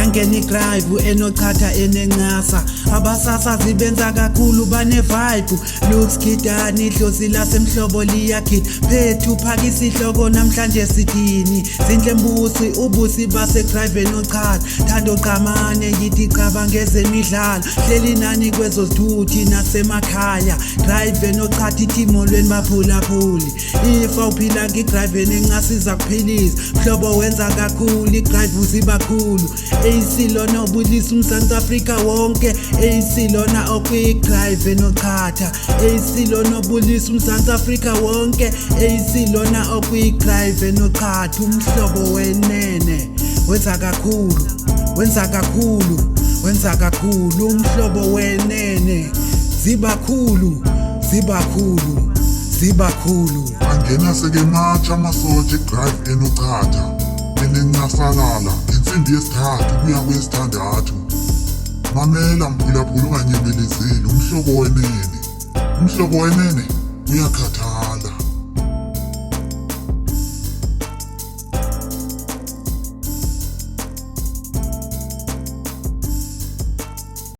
Yangena i-drive enochatha enencasa, abasasazi benza kakhulu, bane-vibe. Lux Gidani, idlozi lasemhlobo liyagida. Phethu phaka isihloko, namhlanje sithini? Zinhle Mbusi, ubusi base-drive enochatha. Thando Qamane, yithi caba ngezemidlalo. Hleli nani kwezo zithuthi nasemakhaya. Drive enochatha ithi molweni baphulaphuli. If awuphila ngi-drive enencasa iza kuphilisa. Mhlobo, wenza kakhulu, i-drive uzibakhulu. AC lona ubulisa uMzantsi Afrika wonke. AC lona okwi-drive enochatha. AC lona obulisa uMzantsi Afrika wonke. AC lona okwi-drive enochatha. Umhlobo wenene wenza kakhulu, wenza kakhulu, wenza kakhulu. Umhlobo wenene zibakhulu, zibakhulu, zibakhulu. Angena sekematsha amasotsha i-drive enochatha enencasalala 3:30 kuya kweyesithandathu. Mamela mphulaphula, unganyebelezeli. Umhlobo wenene, umhlobo wenene uyakhathala.